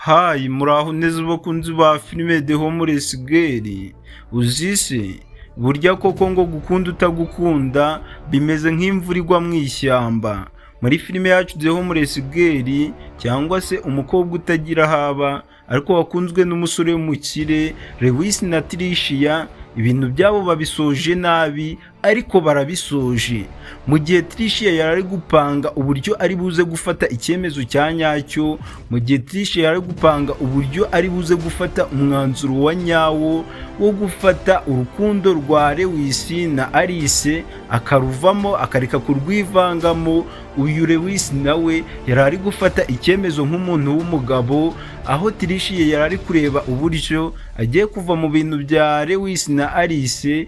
Hi, muraho neza bakunzi ba filime The Homeless Girl. Uzi se burya koko ngo gukunda utagukunda bimeze nk'imvura igwa mu ishyamba? Muri filime yacu The Homeless Girl, cyangwa se umukobwa utagira aho aba ariko wakunzwe n'umusore w'umukire, Lewis na Tricia, ibintu byabo babisoje nabi ariko barabisoje. Mu gihe Tricia yari ari gupanga uburyo ari buze gufata icyemezo cya nyacyo, mu gihe Tricia yari ari gupanga uburyo ari buze gufata umwanzuro wa nyawo wo gufata urukundo rwa Lewis na Alice akaruvamo, akareka kurwivangamo, uyu Lewis nawe yari ari gufata icyemezo nk'umuntu w'umugabo, aho Tricia yari ari kureba uburyo agiye kuva mu bintu bya Lewis na Alice.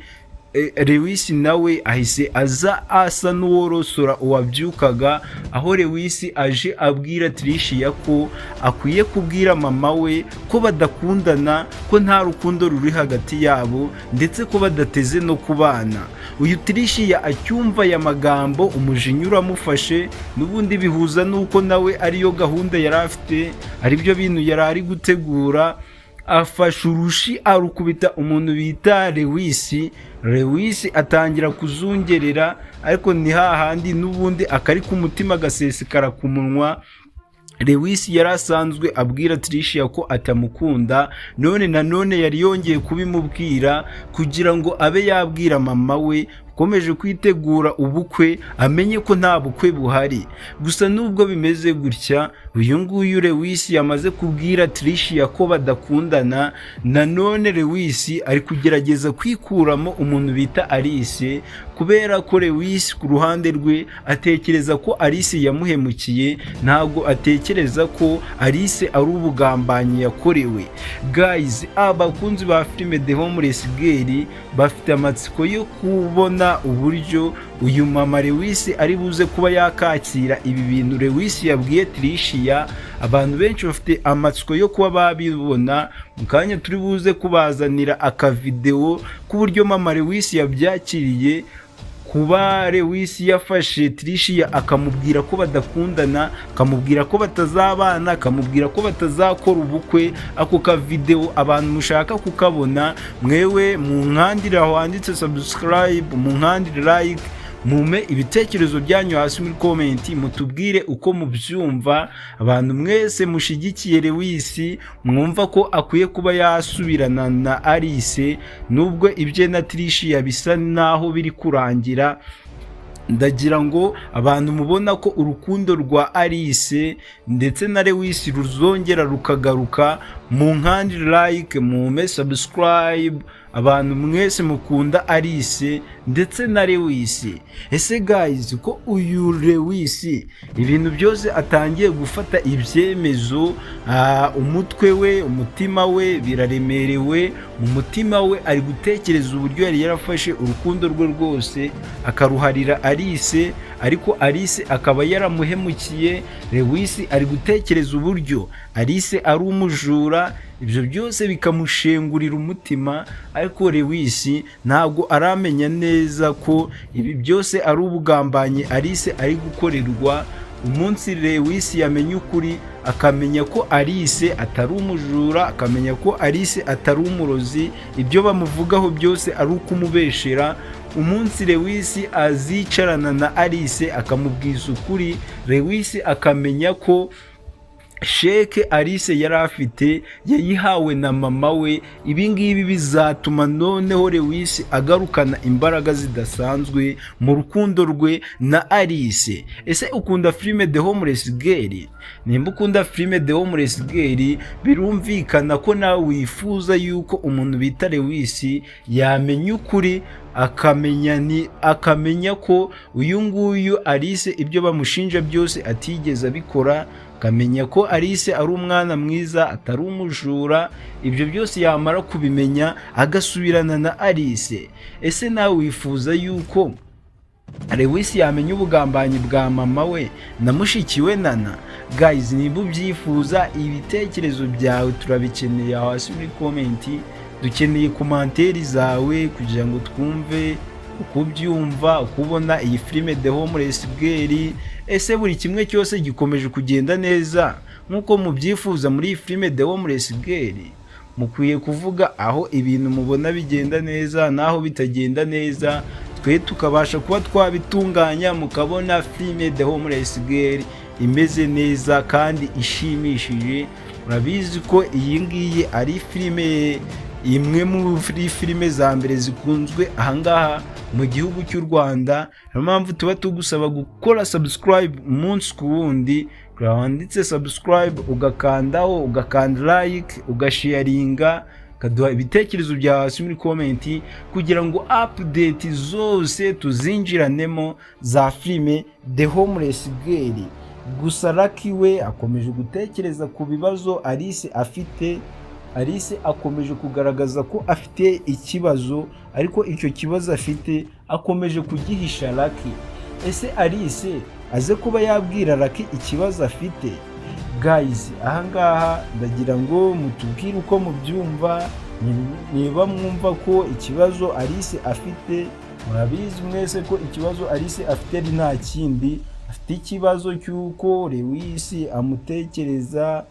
Lewis nawe ahise aza asa n'uworosora uwabyukaga, aho Lewis aje abwira Tricia ko akwiye kubwira mama we ko badakundana, ko nta rukundo ruri hagati yabo, ndetse ko badateze no kubana. Uyu Tricia acyumva aya magambo, umujinya uramufashe. N'ubundi bihuza n'uko nawe ariyo gahunda yari afite, aribyo bintu yari ari gutegura. Afashe urushi arukubita umuntu bita Lewis. Lewis atangira kuzungerera, ariko ni hahandi n'ubundi akari ku mutima gasesekara ku munwa. Lewis yari asanzwe abwira Tricia ko atamukunda, none nanone yari yongeye kubimubwira kugira ngo abe yabwira mama we ukomeje kwitegura ubukwe amenye ko nta bukwe buhari. Gusa nubwo bimeze gutya, uyu nguyu Lewis yamaze kubwira Tricia ko badakundana, nanone Lewis ari kugerageza kwikuramo umuntu bita Alice, kubera ko Lewis ku ruhande rwe atekereza ko Alice yamuhemukiye, ntabwo atekereza ko Alice ari ubugambanyi yakorewe. Guys, abakunzi ba filime The Homeless Girl bafite amatsiko yo kubona uburyo uyu mama Lewis ari buze kuba yakakira ibi bintu Lewis yabwiye Tricia. Abantu benshi bafite amatsiko yo kuba babibona. Mu kanya turi buze kubazanira akavidewo k'uburyo mama Lewis yabyakiriye, kuba Lewis yafashe Tricia akamubwira ko badakundana, akamubwira ko batazabana, akamubwira ko batazakora ubukwe. Ako kavidewo abantu mushaka kukabona, mwewe mu nkandire aho handitse subscribe, mu nkandire like, mume ibitekerezo byanyu hasi muri comment, mutubwire uko mubyumva. Abantu mwese mushigikiye Lewis, mwumva ko akwiye kuba yasubirana na Alice nubwo ibye na Tricia bisa naho biri kurangira, ndagira ngo abantu mubona ko urukundo rwa Alice ndetse na Lewis ruzongera rukagaruka, mu nkandi like, mume subscribe. Abantu mwese mukunda Alice ndetse na Lewis. Ese guys, ko uyu Lewis ibintu byose atangiye gufata ibyemezo, umutwe we, umutima we biraremerewe. Mu mutima we ari gutekereza uburyo yari yarafashe urukundo rwe rwose akaruharira Alice, ariko Alice akaba yaramuhemukiye. Lewis ari gutekereza uburyo Alice ari umujura, ibyo byose bikamushengurira umutima. Ariko Lewis ntabwo aramenya neza ko ibi byose ari ubugambanyi Alice ari gukorerwa. Umunsi Lewis yamenye ukuri, akamenya ko Alice atari umujura, akamenya ko Alice atari umurozi, ibyo bamuvugaho byose ari ukumubeshera, umunsi Lewis azicarana na Alice akamubwiza ukuri, Lewis akamenya ko sheke Alice yari afite yayihawe na mama we, ibi ngibi bizatuma noneho Lewis agarukana imbaraga zidasanzwe mu rukundo rwe na Alice. Ese ukunda filime The Homeless Girl? Nimba ukunda filime The Homeless Girl, birumvikana ko nawe wifuza yuko umuntu bita Lewis yamenya ukuri, akamenya ko uyu nguyu Alice ibyo bamushinja byose atigeze abikora, akamenya ko Alice ari umwana mwiza, atari umujura. Ibyo byose yamara kubimenya agasubirana na Alice. Ese nawe wifuza yuko Lewis yamenya ubugambanyi bwa mama we na mushiki we Nana? Guys, niba ubyifuza, ibitekerezo byawe turabikeneye aho hasi muri comment. Dukeneye commentaire zawe kugira ngo twumve uko ubyumva, uko ubona iyi filime The Homeless Girl. Ese buri kimwe cyose gikomeje kugenda neza Nk'uko mubyifuza muri iyi filime The Homeless Girl, mukwiye kuvuga aho ibintu mubona bigenda neza n'aho bitagenda neza, twe tukabasha kuba twabitunganya, mukabona filime The Homeless Girl imeze neza kandi ishimishije. Murabizi ko iyi ngiyi ari filime imwe muri filime za mbere zikunzwe ahangaha mu gihugu cy'u Rwanda. Niyo mpamvu tuba tugusaba gukora subscribe umunsi ku wundi. Wanditse subscribe, ugakandaho, ugakanda like, ugasharinga, ukaduha ibitekerezo bya hasi muri comment, kugira ngo update zose tuzinjiranemo za filime The Homeless Girl. Gusa Lucky we akomeje gutekereza ku bibazo Alice afite. Alice akomeje kugaragaza ko afite ikibazo, ariko icyo kibazo afite akomeje kugihisha Lucky. Ese Alice aze kuba yabwira Lucky ikibazo afite? Guys, ahangaha ndagira ngo mutubwire uko mubyumva, niba mwumva ko ikibazo Alice afite. Murabizi mwese ko ikibazo Alice afite ari nta kindi, afite ikibazo cy'uko Lewis amutekereza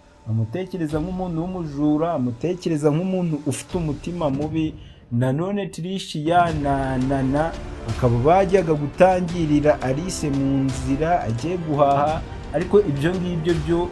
nk'umuntu w'umujura, amutekereza nk'umuntu ufite umutima mubi. Nanone Tricia na Nana bakaba bajyaga gutangirira Alice mu nzira agiye guhaha. Ariko ibyo ngibyo byo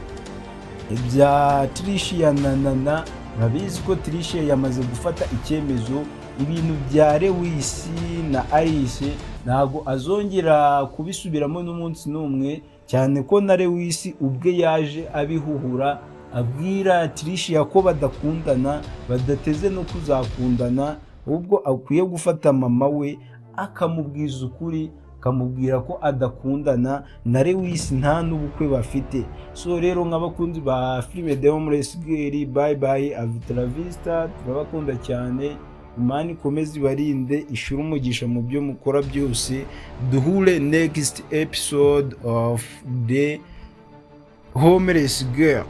bya Tricia na Nana, urabizi ko Tricia yamaze gufata icyemezo: ibintu bya Lewis na Alice ntabwo azongera kubisubiramo n'umunsi n'umwe, cyane ko na Lewis ubwe yaje abihuhura, abwira Tricia ko badakundana, badateze no kuzakundana, ahubwo akwiye gufata mama we akamubwiza ukuri, akamubwira ko adakundana na Lewis, nta n'ubukwe bafite. So rero, nk'abakunzi ba filime The Homeless Girl, bye bye, hasta la vista, turabakunda cyane. Imana ikomeze ibarinde, ishyure umugisha mu byo mukora byose. Duhure next episode of The Homeless Girl.